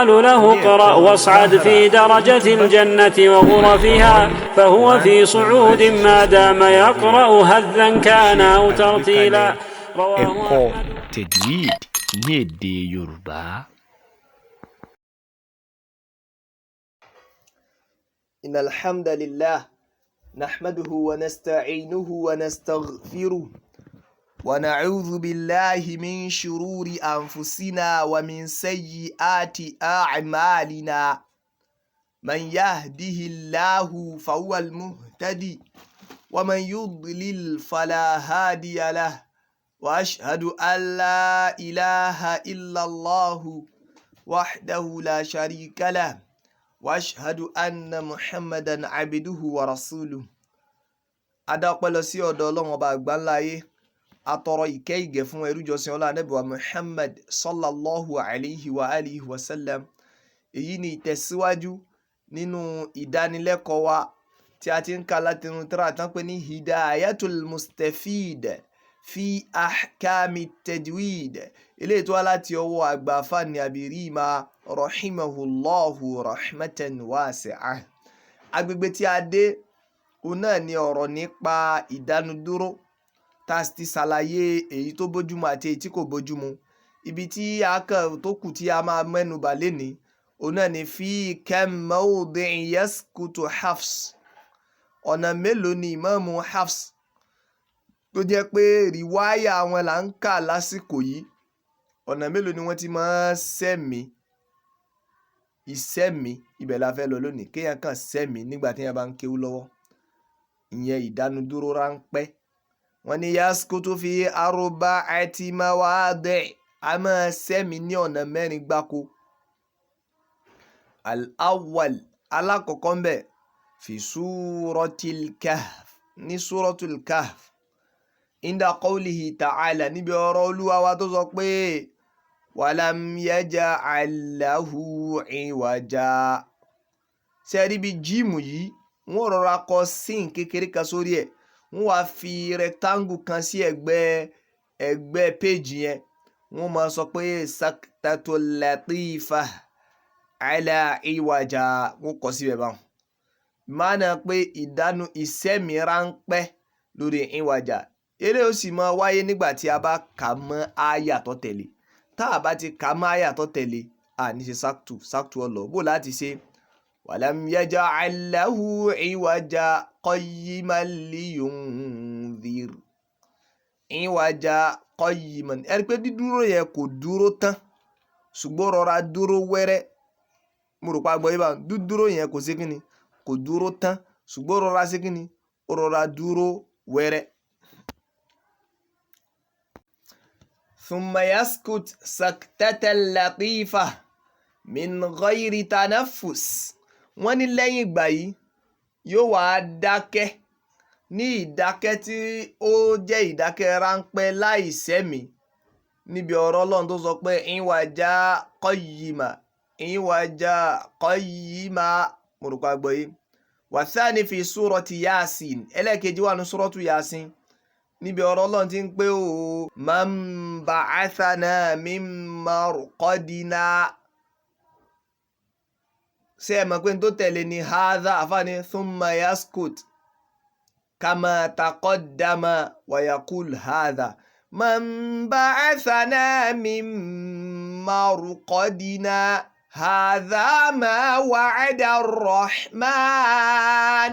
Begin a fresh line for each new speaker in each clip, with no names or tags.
له اقرأ واصعد في درجة الجنة وغرفها فهو في صعود ما دام يقرأ هذا كان أو ترتيلا رواه
Ẹ̀kọ́
أحمد.
Tajweed ní èdè Yorùbá.
إن الحمد لله نحمده ونستعينه ونستغفره ونعوذ بالله من شرور أنفسنا ومن سيئات أعمالنا، من يهده الله فهو المهتدي ومن يضلل فلا هادي له، وأشهد أن لا إله إلا الله وحده لا شريك له، واشهد anna muhammadan abiduhu wa rasuluhu. Adápẹ́ lọ sí ọ̀dọ̀ Ọlọ́run Ọba àgbáńlá ayé. Atọrọ ìkẹ́ ìgẹ̀ fún ẹrújọsìn ọlá anábìwá Muhammad sallallahu alayhi wa alihi wa sallam. Èyí ni ìtẹ̀síwájú nínú ìdánilẹ́kọ̀ọ́ wa tí a ti ń ka látinú tírà tán pé ní Hidayatul Mustafid fi ahkami tajwid, eléyìí tó wá láti ọwọ́ àgbà fani abirima rahimahullahu rahmatan wasi'ah. Agbègbè tí a dé òun náà ni ọ̀rọ̀ nípa ìdánudúró, tá a sì ti ṣàlàyé èyí tó bójúmu àti èyí tí kò bójúmu. Ibi tí a kàn tó kù tí a máa mẹ́nubà lénìí òun náà ni fi kam mawdi'in yaskutu Hafs. Ọ̀nà mélòó ni ìmáàmù Hafs, tó jẹ́ pé rìwáyà wọn là ń kà lásìkò yìí, ọ̀nà mélòó ni wọ́n ti máa ń sẹ́mi ìsẹ́mi? Ibẹ̀ la fẹ́ lọ lónìí. Kéèyàn kàn sẹ́mi nígbà téèyàn bá ń kéwú lọ́wọ́, ìyẹn ìdánudúró ráńpẹ́. Wọ́n ní yaskutu fi arba'ati mawadi', a máa sẹ́mi ní ọ̀nà mẹ́rin gbáko. Al-awwal, alákọ̀ọ́kọ́ ń bẹ̀, fi suratil kahf, ní suratul kahf, inda qawlihi ta'ala, níbi ọ̀rọ̀ Olúwa wa tó sọ pé walam yaj'al lahu iwaja. Ṣe rí bí jíìmù yìí, wọ́n rọra kọ sín kékeré kan sórí ẹ̀, wọ́n wá fi rectangle kan sí ẹ̀gbẹ́ ẹ̀gbẹ́ péjì yẹn. Wọ́n máa sọ pé saktatul latifa ala iwaja, wọ́n kọ síbẹ̀ báwọn. Máàna pé ìdánu ìsẹ́mi ráńpẹ́ lórí iwaja. Eré ó sì máa wáyé nígbà tí a bá kà mọ́ àyà tó tẹ̀lé. Tá a bá ti kà mọ́ àyà tó tẹ̀lé, a ní ṣe sáktù sáktù ọlọ bó láti ṣe walam yaj'al lahu iwaja qayyiman liyundhir iwaja qayyiman. Ẹ rí i pé dídúró yẹn kò dúró tán, ṣùgbọ́n rọra dúró wẹ́rẹ́. Mo rò pa gbọ́ yí bá dúdúró yẹn kò sí kíni, kò dúró tán, ṣùgbọ́n rọra sí kíni, ó rọra dúró wẹ́rẹ́. ثم يسكت سكتة لطيفة من غير تنفس. Wọ́n ní lẹ́yìn ìgbà yìí yóò wá dákẹ́ ní ìdákẹ́ tí ó jẹ́ ìdákẹ́ ráńpẹ́ láì sẹ́mi níbi ọ̀rọ̀ Ọlọ́run tó sọ pé ìwàjà qayyima, ìwàjà qayyima. Mo rò pa gbọ́ yìí. Wàthani fi surati Yasin, ẹlẹ́ẹ̀kejì wà ní suratu Yasin, níbi ọ̀rọ̀ Ọlọ́run tí ń pé o man ba'athana min marqadina. Ṣé ẹ mọ̀ pé n tó tẹ̀lé ni hadha? Àfààní thumma yaskut kama taqaddama wa yaqul hadha man ba'athana min marqadina hadha ma wa'ada ar-rahman.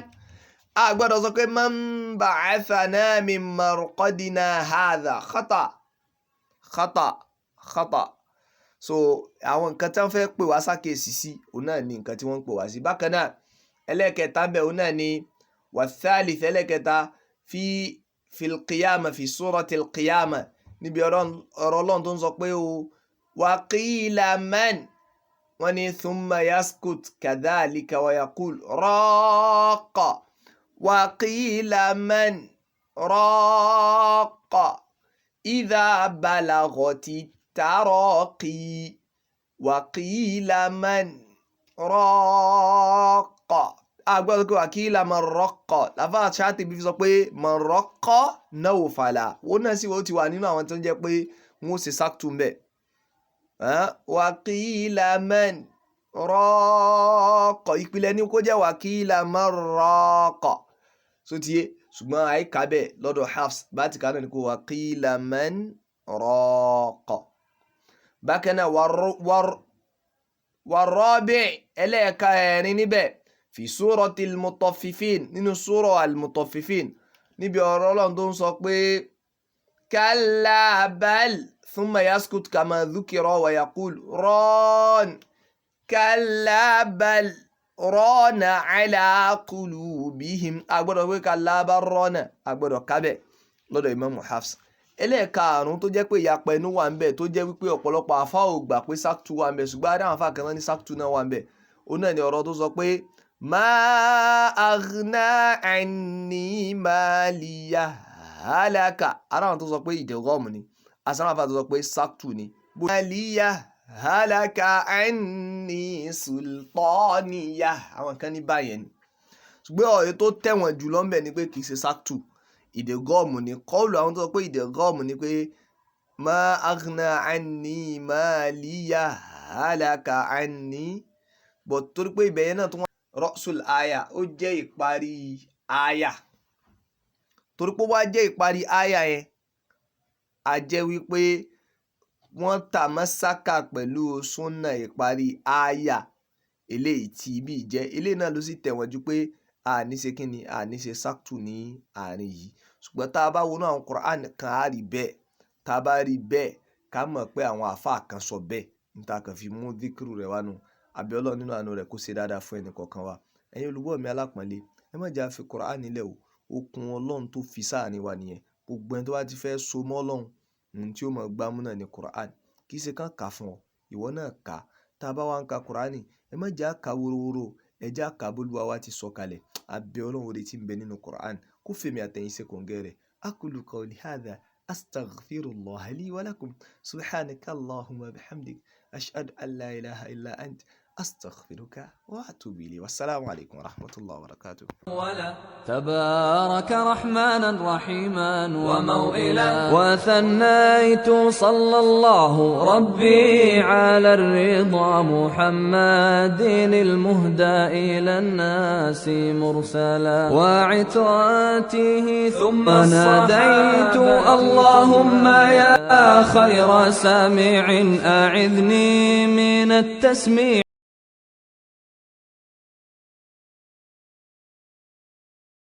A gbọ́dọ̀ sọ pé man ba'athana min marqadina hadha, khata khata khata. So àwọn nǹkan tí wọ́n fẹ́ pè wá sákèsì sí òun náà ni nǹkan tí wọ́n ń pè wá sí. Bákan náà, ẹlẹ́ẹ̀kẹta ń bẹ, òun náà ni wàthálìth, ẹlẹ́ẹ̀kẹta fi fil qiyama, fi suratil qiyama, níbi ọ̀rọ̀ Ọlọ́run tó ń sọ pé o wa qila man. Wọ́n ní thumma yaskut kadhalika wa yaqul raqa wa qila man raqa idha balagati taraqi wa qila man raqa. Agbọ́dọ̀ pé wa qila man raqa láfa Ṣáàtìbí fi sọ pé man raqa nawfala. Wọ́n náà sì wọ́n ti wà nínú àwọn tó ń jẹ́ pé wọ́n ó ṣe sáktù ń bẹ̀. Wa qila man Rọ́ọ̀kọ̀ ìpìlẹ̀ ní kó jẹ́ wàkílà man rọ́ọ̀kọ̀ so tiye, ṣùgbọ́n àìkà bẹ́ẹ̀ lọ́dọ̀ Hafs bá ti kà náà ni kó wàkílà man rọ́ọ̀kọ̀. Bákan náà wàrọ́bì ẹlẹ́ẹ̀ka ẹ̀rin níbẹ̀ fi suratil mutaffifin, nínú sura al-mutaffifin, níbi ọ̀rọ̀ Ọlọ́run tó ń sọ pé kalla bal thumma yaskut kama dhukira wa yaqul rọ́ọ̀n kalla bal rọ́ọ̀nà ala qulubihim. Agbọ́dọ̀ pé kalla bal rọ́ọ̀nà, agbọ́dọ̀ kábẹ̀ lọ́dọ̀ Imam Hafs. Ẹlẹ́ẹ̀karùn-ún tó jẹ́ pé ìyapa ẹnu wà ń bẹ̀, tó jẹ́ wípé ọ̀pọ̀lọpọ̀ àfa ò gbà pé sáktù wà ń bẹ̀, ṣùgbọ́n adáhùn àfa kan náà ní sáktù náà wà ń bẹ̀. Òun náà ni ọ̀rọ̀ tó sọ pé ma aghna anni maliya halaka. Adáhùn tó sọ pé ìdẹ̀gọ́mù ni, asáhùn àfa tó sọ pé sáktù ni. Maliya halaka anni sultaniya, àwọn kan ní báyẹn ni. Ṣùgbọ́n ọ̀rẹ́ tó tẹ̀wọ̀n jù lọ ń bẹ̀ ni pé kì í ṣe sáktù, ìdẹ̀gọ́ọ̀mù ni. Kọ́ọ̀lù àwọn tó sọ pé ìdẹ̀gọ́ọ̀mù ni pé ma aghna anni maliya halaka anni, but torí pé ibẹ̀ yẹn náà tó wọ́n rọ́ṣùl aya, ó jẹ́ ìparí aya, torí pé ó wá jẹ́ ìparí aya yẹn, a jẹ́ wípé wọ́n tà mọ́sákà pẹ̀lú súnà ìparí aya eléyìí tí ibi jẹ́ eléyìí náà ló sì tẹ̀wọ̀n ju pé àní ṣe kí ni, àní ṣe sáktù ní àárín yìí. Ṣùgbọ́n tá a bá wọnú àwọn Qur'an kan á rí bẹ́ẹ̀, tá a bá rí bẹ́ẹ̀ ká mọ̀ pé àwọn àáfàá kan sọ bẹ́ẹ̀, níta kan fi mú díkìrù rẹ̀ wá nù. Àbí Ọlọ́run nínú àánú rẹ̀ kó ṣe dáadáa fún ẹnì kọ̀ọ̀kan wa. Ẹ̀yin olùgbọ́ mi alápọ̀nlé, ẹ má jẹ́ á fi Qur'an nílẹ̀ o. Okùn Ọlọ́run tó fi sáàrin wa nìyẹn. Gbogbo ẹni tó bá ti fẹ́ so mọ́ Ọlọ́run, ohun tí ó mọ̀ gbámú náà ni Qur'an. Kì í ṣe kán kà fún ọ, ìwọ náà kà. Tá a bá wá ń ka Qur'an, ẹ má jẹ́ á kà worowóró, ẹ jẹ́ á kà bólúwa wa ti sọ kalẹ̀. Àbí Ọlọ́run oore tí ń bẹ nínú Qur'an kó fèmí àtẹ̀yìn ṣe kòǹgẹ́ rẹ̀. Aqulu qawli hadha astaghfirullaha li wa lakum subhanaka allahumma bihamdik ashhadu an la ilaha illa ant astaghfiruka wa atubu ilayk. Wassalamu alaykum wa rahmatullahi wa barakatuh.
تبارك رحمانا رحيما وموئلا وثنيت صلى الله ربي على الرضا محمد المهدى إلى الناس مرسلا وعترته ثم ناديت اللهم يا خير سامع أعذني من التسميع.